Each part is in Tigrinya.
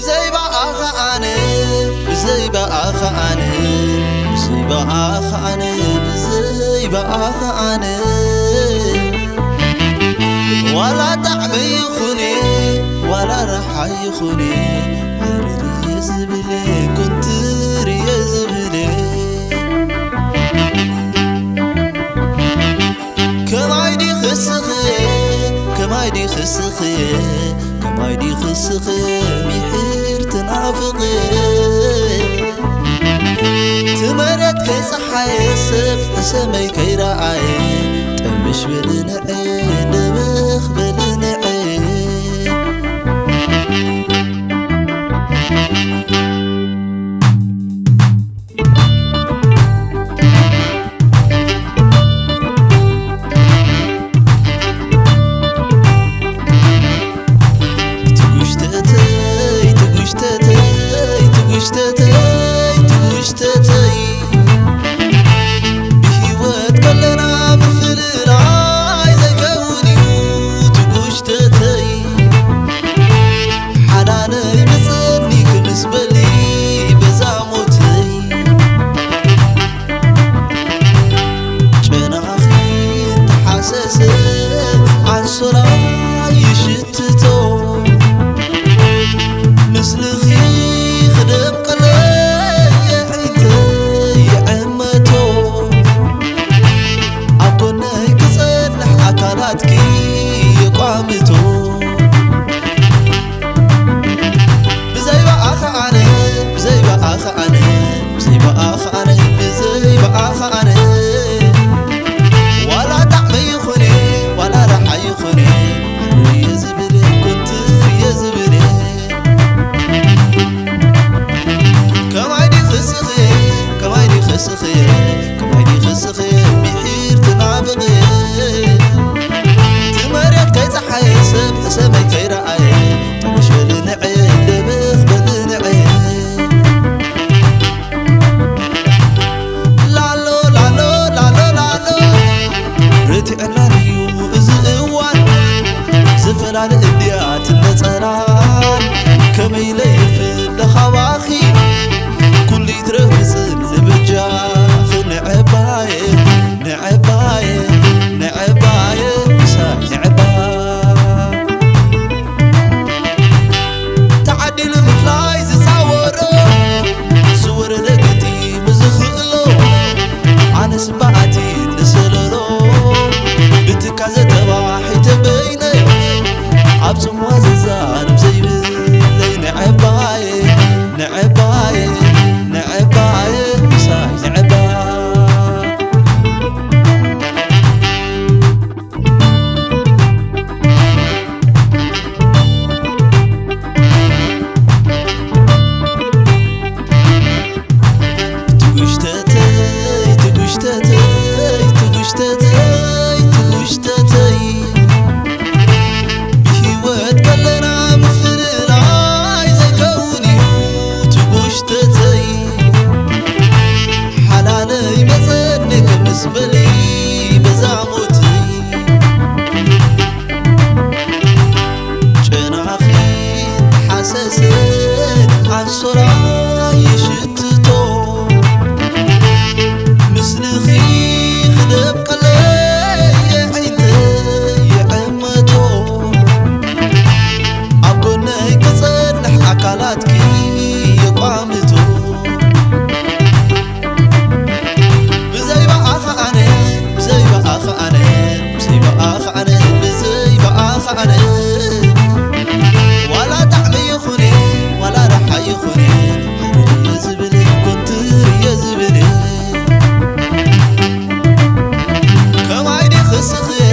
ብዘይ ብኣኻ ኣነ፣ ብዘይ ብኣኻ ኣነ፣ ብዘይ ብኣኻ ኣነ፣ ብዘይ ብኣኻ ኣነ። ዋላ ጣዕመ ይኹን፣ ዋላ ረሓ ይኹን፣ ሕርር እየ ዝብል፣ ኩንትር እየ ዝብል። ከማይ ዲኺ ስኽየ፣ ከማይ ዲኺ ስኽየ፣ ከማይ ዲኺ ስኽየ፣ ሚሒር ትናፍቕየ። ትመሬት ከይጸሓየ፣ ሰብ ሕሰመይ ከይረኣየ፣ ጠብሽ በሊ ንዐ፣ ደበኽ በሊ ንዐ። ትጉሽተተይ፣ ትጉሽተተይ፣ ትጉሽተተይ፣ ትጉሽተተይ፣ ብህይወት ከለና ምፍልላይ ዘይከውን እዩ። ትጉሽተተይ፣ ሓዳነይ መጸኒ ክምስ በሊ በዛ ሞተይ። ጨናኺ ተሓሰሰ ኣንሶላ ይሽትቶ፣ ምስልኺ ክደምቀለይ የዒንተይ ይዕመቶ። ኣብ ጎነይ ክጸንሕ ኣካላትኪ የቋምቶ። ብዘይ ብኣኻ ኣነ፣ ብዘይ ብኣኻ ኣነ፣ ብዘይ ብኣኻ ኣነ፣ ብዘይ ብኣኻ ኣነ። ዋላ ጣዕመ ይኹን፣ ዋላ ረሓ ይኹን፣ እየ ዝብል፣ ኩንትር እየ ዝብል። ከማይ ዲኺ ስኽየ፣ ከማይ ዲኺ ስኽየ፣ ከማይ ዲኺ ስኽየ፣ ሚሒር ትናፍቕየ። ትመሬት ከይጸሓየ፣ ሰብ ሕሰመይ ከይረኣየ፣ ጠበሽ በሊ ንዐ፣ ደበኽ በሊ ንዐ። ላሎ፣ ላሎ፣ ላሎ፣ ላሎ፣ ርቲዕና ድዩ እዚ እዋን? ዝፈላለ እንድያ ትነጸናን፣ ከመይ ኢለ ይፍለ ካባኺ? ኩሉ ይትረፍ ብጽልኢ ብጃኺ ንዕባየ፣ ንዕባየ፣ ንዕባየ፣ ምሳይ ንዕባ። ተዓዲሉ ምፍላይ ዝጻወሮ፣ ዝወረደ ገጢሙ ዝኽእሎ፣ ኣነስ እምበኣቲ ንሰለሎ፣ ብትካዘ ተባሒተ በይነይ፣ ኣብ ጽምዋ ዝዛረብ ዘይብለይ፣ ንዕባየ፣ ንዕባየ፣ ንዕባየ፣ ምሳይ ንዕባ። ትጉሽተተይ፣ ትጉሽተተይ፣ ትጉሽተተይ፣ ትጉሽተተይ፣ ብህይወት ከለና ምፍልላይ ዘይከውን እዩ። ትጉሽተተይ፣ ሓላለይ መጸኒ ክምስ በሊ በዛ ሞተይ። ጨናኺ ተሓሰሰ ኣንሶላ ይሽትቶ፣ ምስልኺ ክደምቀለይ የዒንተይ ይዕመቶ። ኣብ ጎነይ ክጸንሕ ኣካላትኪ የቋምቶ። ብዘይ ብኣኻ ኣነ፣ ብዘይ ብኣኻ ኣነ፣ ብዘይ ብኣኻ ኣነ፣ ብዘይ ብኣኻ ኣነ። ዋላ ጣዕሚ ይኹን፣ ዋላ ረሓ ይኹን፣ ሓይሉ ዝብል፣ ኮንትር እየ ዝብል። ከማይ ዲኺ ስኽየ፣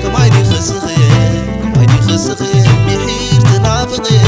ከማይ ዲኺ ስኽየ፣ ከማይ ዲኺ ስኽየ፣ ሚሒር ትናፍቕየ።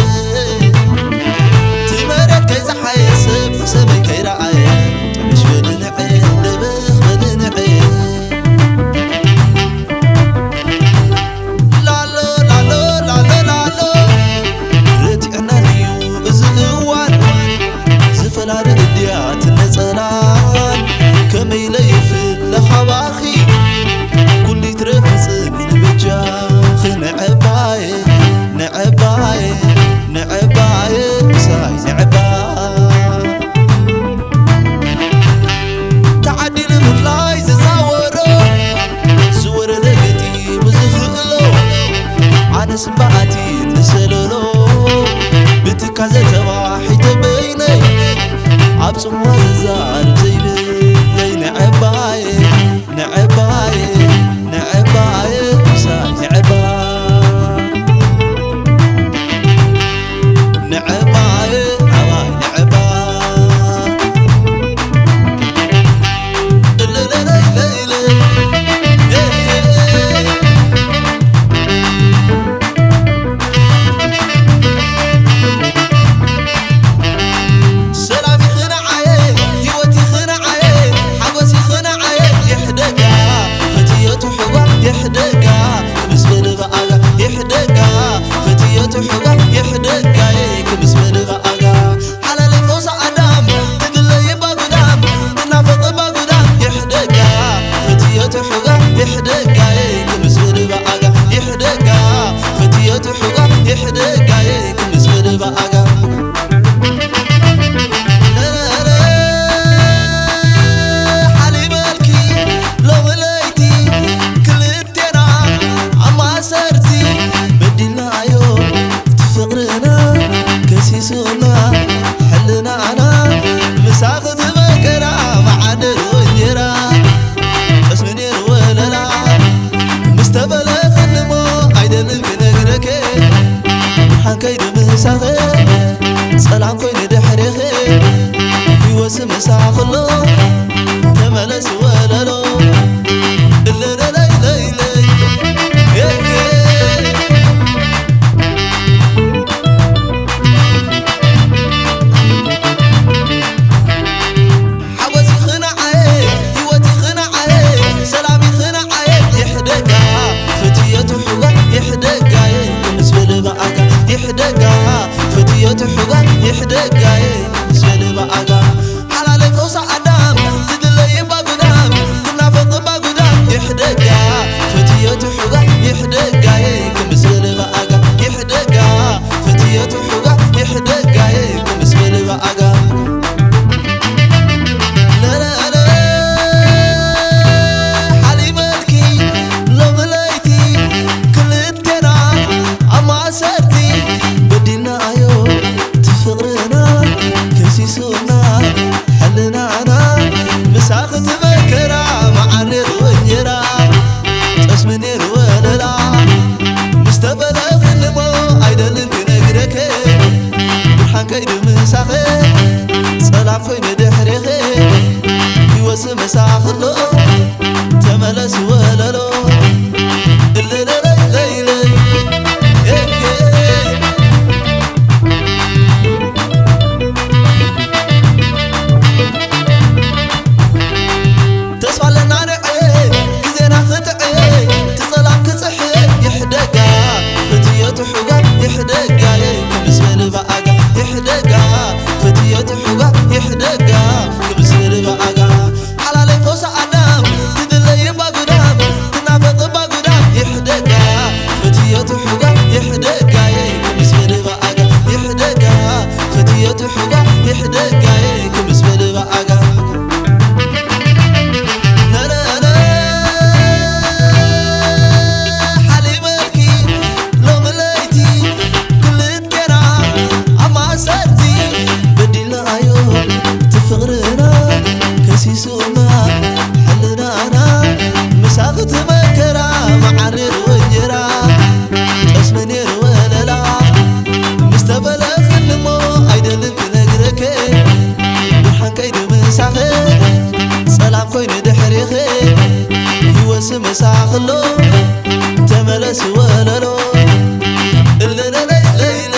ዘተባሒተ በይነይ ኣብ ጽምዋ ዝዛረብ ዘይብለይ ንዕባየ ንዕባየ ንዕባየ ምሳይ ንዕባ ንዕባየ ዓባይ ንዕባ እለለለይለይለ ሰላም ይኽንዓየ፣ ህይወት ይኽንዓየ፣ ሓጎስ ይኽንዓየ፣ ይሕደጋ፣ ፈትየቱ ሕዋ ይሕደጋ፣ ክምስ በልባ ኣጋ ይሕደጋ፣ ፈትየቱ ሕዋ ይሕደጋ፣ ክምስ በልባ ኣጋ። ሓላለይ ፈውሳ ኣዳም፣ ትድለይ እባ ጉዳም፣ ትናፈቕ እባ ጉዳም፣ ይሕደጋ፣ ፈትየቱ ሕዋ ይሕደጋ፣ ክምስ በልባ ኣጋ ይሕደጋ፣ ፈትየቱ ሕዋ ይሕደጋ፣ ክምስ በልባ ኣጋ። ሓሊበልኪ ሎሚ ለይቲ ክልቴና ኣብ ማእሰርቲ በዲልናዮ እቲ ፍቕርና ከሲሱና ሕልናና ምሳኺ እቲ መከራ መዓደር እንጀራ ጠስሚ ነይሩ ወለላ ምስ ተፈለኽኒ እሞ ኣይደልን ክነግረኪ ብርሃን ከይዱ ምሳኺ ጸላም ኮይኑ ድሕሬኺ ህይወት ምሳኺ ኣሎ ተመለስ ወለሎ እለለለይለይለይ ሓጎስ ይኽንዓየ፣ ህይወት ይኽንዓየ፣ ሰላም ይኽንዓየ፣ ይሕደጋ፣ ፍትየቱ ሕዋ ይሕደጋየ፣ ክምስ በልባ ኣጋ ይሕደጋ፣ ፍትየቱ ሕዋ ይሕደጋየ፣ ክምስ በልባ ኣጋ። ሓላለይ ፈውሳ ኣዳም፣ ትድለይ እባ ጉዳም፣ ትናፈቕ እባ ጉዳም፣ ይሕደጋ፣ ፍትየቱ ሕዋ ይሕደጋየ፣ ክምስ በልባ ኣጋ ይሕደጋ፣ ፍትየቱ ሕዋ ይሕደጋየ፣ ክምስ በልባ ኣጋ። ሓሊመልኪ ሎሚ ለይቲ ክልቴና ኣብ ማእሰርቲ በዲልናዮ እቲ ፍቕርና ከሲሱና ሕልናና ምሳኺ እቲ መከራ መዓር ነይሩ እንጀራ ጠስሚ ነይሩ ወለላ ምስ ተፈለኽኒ እሞ ኣይደልን ክነግረኪ ብርሃን ከይዱ ምሳኺ ጸላም ኮይኑ ድሕሬኺ ህይወት ምሳኺ ኣሎ ተመለስ ወለሎ እልለለይለይለይ ተስፋ ኣለና ንዕየ ግዜና ክጥዕየ ትጸላም ክጽሕየ ይሕደጋ ፍትየቱ ሕዋ ይሕደጋየ ክምስ በልባ ኣጋ ይሕደጋ ፍትየቱ ሕዋ ይሕደጋ ክምስ በልባ ኣጋ ሓላለይ ፈውሳ ኣዳም ትድለይ እባ ጉዳም ትናፈቕ እባ ጉዳም ይሕደጋ ፍትየቱ ሕዋ ይሕደጋየ ክምስ በልባ ኣጋ ይሕደጋ ፍትየቱ ሕዋ ይሕደጋየ ክምስ በልባ ኣጋ ነነነ ሓሊመልኪ ሎሚ ለይቲ ክልቴና ኣብ ማእሰርቲ በዲልናዮ እቲ ፍቕርና ከሲሱና ሕልናና ምሳኺ እቲ መከራ መዓር ነይሩ እንጀራ ጠስሚ ነይሩ ወለላ ምስ ተፈለኽኒ እሞ ኣይደልን ክነግረኪ ብርሃን ከይዱ ምሳኺ ጸላም ኮይኑ ድሕሬኺ ህይወት ምሳኺ ኣሎ ተመለስ ወለሎ እለለለይለይለ